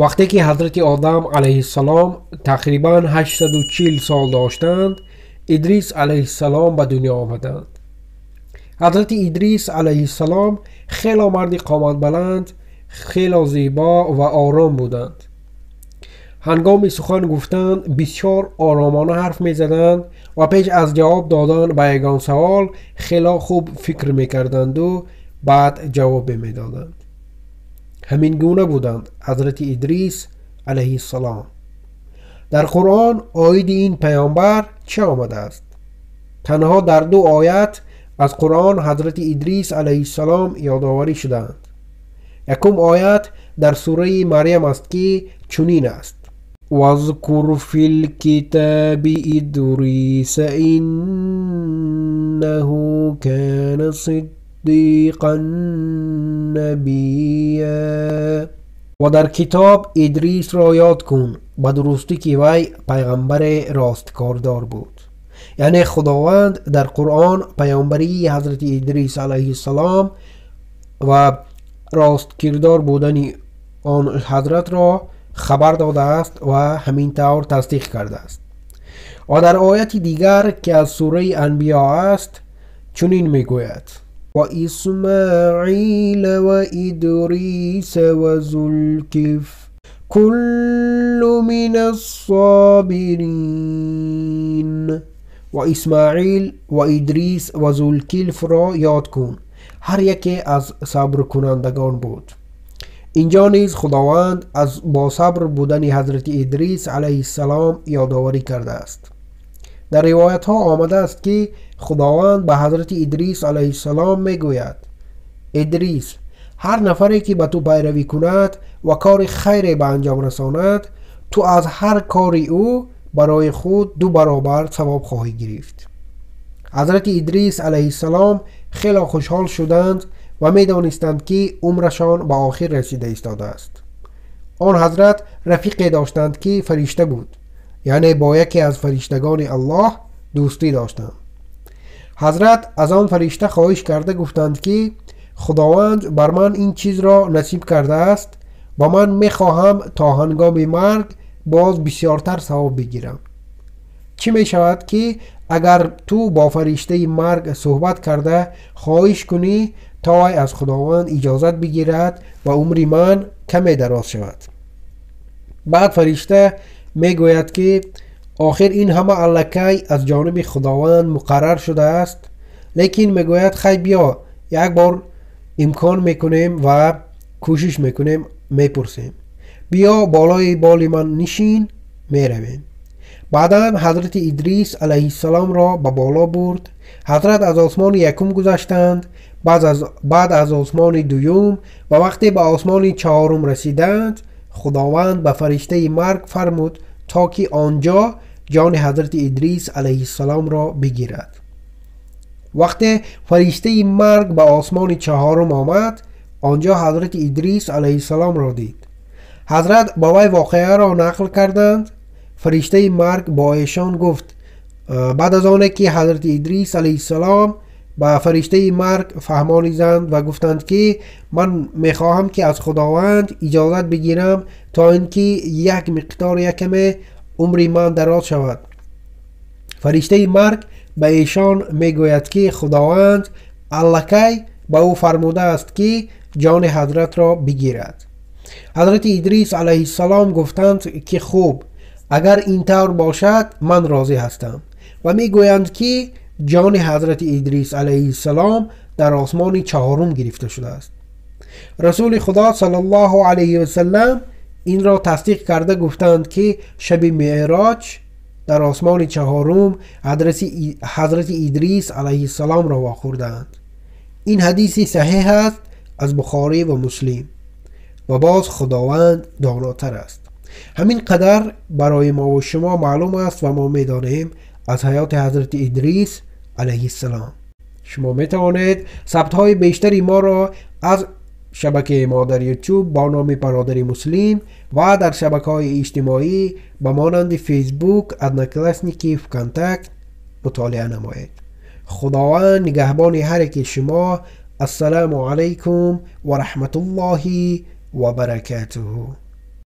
Вақте ки ҳазрати Одам алайҳиссалом тақрибан 840 сол доштанд, Идрис алайҳиссалом ба дунё омаданд. Ҳазрати Идрис алайҳиссалом хело марди қоматбаланд, хело зебо ва ором буданд. Ҳангоми сухан гуфтан бисёр оромона ҳарф мезаданд ва пеш аз ҷавоб додан ба ягон савол хело хуб фикр мекарданду баъд ҷавобе медоданд. Ҳамин гуна буданд ҳазрати Идрис алайҳиссалом. Дар Қуръон оиди ин паёмбар чӣ омадааст? Танҳо дар ду оят аз Қуръон ҳазрати Идрис алайҳиссалом ёдоварӣ шудаанд. Якум оят дар сураи Марьям аст, ки чунин аст: واذكر في الكتاب إدريس إنه كان صديقا نبيا. Ва дар китоб Идрисро ёд кун, ба дурустӣ ки вай пайғамбаре росткордор буд. Яъне Худованд дар Қуръон паёмбарии ҳазрати Идрис алайҳиссалом ва росткирдор будани он ҳазратро хабар додааст ва ҳамин тавр тасдиқ кардааст. Ва дар ояти дигар, ки аз сураи Анбиё аст, чунин мегӯяд: ва Исмоила ва Идриса ва Зулкиф куллу мин ассобирин. Ва Исмоил ва Идрис ва Зулкифро ёд кун, ҳар яке аз сабркунандагон буд. Инҷо низ Худованд аз босабр будани ҳазрати Идрис алайҳиссалом ёдоварӣ кардааст. Дар ривоятҳо омадааст, ки Худованд ба ҳазрати Идрис алайҳиссалом мегӯяд: Идрис, ҳар нафаре ки ба ту пайравӣ кунад ва кори хайре ба анҷом расонад, ту аз ҳар кори ӯ барои худ 2 баробар савоб хоҳӣ гирифт. Ҳазрати Идрис алайҳиссалом хело хушҳол шуданд ва медонистанд, ки умрашон ба охир расида истодааст. Он ҳазрат рафиқе доштанд, ки фаришта буд, яъне бо яке аз фариштагони Аллоҳ дӯстӣ доштанд. Ҳазрат аз он фаришта хоҳиш карда гуфтанд, ки Худованд бар ман ин чизро насиб кардааст ва ман мехоҳам то ҳангоми марг боз бисёртар савоб бигирам. Чӣ мешавад, ки агар ту бо фариштаи марг суҳбат карда хоҳиш кунӣ, то вай аз Худованд иҷозат бигирад ва умри ман каме дароз шавад? Баъд фаришта мегӯяд, ки охир ин ҳама аллакай аз ҷониби Худованд муқаррар шудааст, лекин мегӯяд: хай биё як бор имкон мекунем ва кӯшиш мекунем, мепурсем. Биё болои боли ман нишин, меравем. Баъдан ҳазрати Идрис алайҳиссаломро ба боло бурд. Ҳазрат аз осмони якум гузаштанд, баъд аз осмони дуюм, ва вақте ба осмони чаҳорум расиданд, Худованд ба фариштаи марг фармуд, то ки он ҷо ҷони ҳазрати Идрис алайҳиссаломро бигирад. Вақте фариштаи марг ба осмони чаҳорум омад, он ҷо ҳазрати Идрис алайҳиссаломро дид. Ҳазрат ба вай воқеаро нақл карданд. Фариштаи марг бо эшон гуфт, баъд аз оне ки ҳазрати Идрис алайҳиссалом ба фариштаи марг фаҳмониданд ва гуфтанд, ки ман мехоҳам, ки аз Худованд иҷозат бигирам, то ин ки як миқдор якаме умри ман дароз шавад. Фариштаи марг ба эшон мегӯяд, ки Худованд аллакай ба ӯ фармудааст, ки ҷони ҳазратро бигирад. Ҳазрати Идрис алайҳиссалом гуфтанд, ки хуб, агар ин тавр бошад, ман розӣ ҳастам. Ва мегӯянд, ки ҷони ҳазрати Идрис алайҳиссалом дар осмони чаҳорум гирифта шудааст. Расули Худо саллаллоҳу алайҳи васаллам инро тасдиқ карда гуфтанд, ки шаби меъроҷ дар осмони чаҳорум ҳазрати Идрис алайҳиссаломро вохӯрдаанд. Ин ҳадиси саҳеҳ аст аз Бухорӣ ва Муслим. Ва боз Худованд донотар аст. Ҳамин қадар барои мо ва шумо маълум аст ва мо медонем аз ҳаёти ҳазрати Идрис алайҳиссалом. Шумо метавонед сабтҳои бештари моро аз шабакаи мо дар YouTube бо номи Бародари Муслим ва дар шабакаҳои иҷтимоӣ ба монанди Facebook, Одноклассники, ВКонтакт мутолиа намоед. Худованд нигаҳбони ҳар яки шумо. Ассалому алайкум ва раҳматуллоҳи ва баракатуҳу.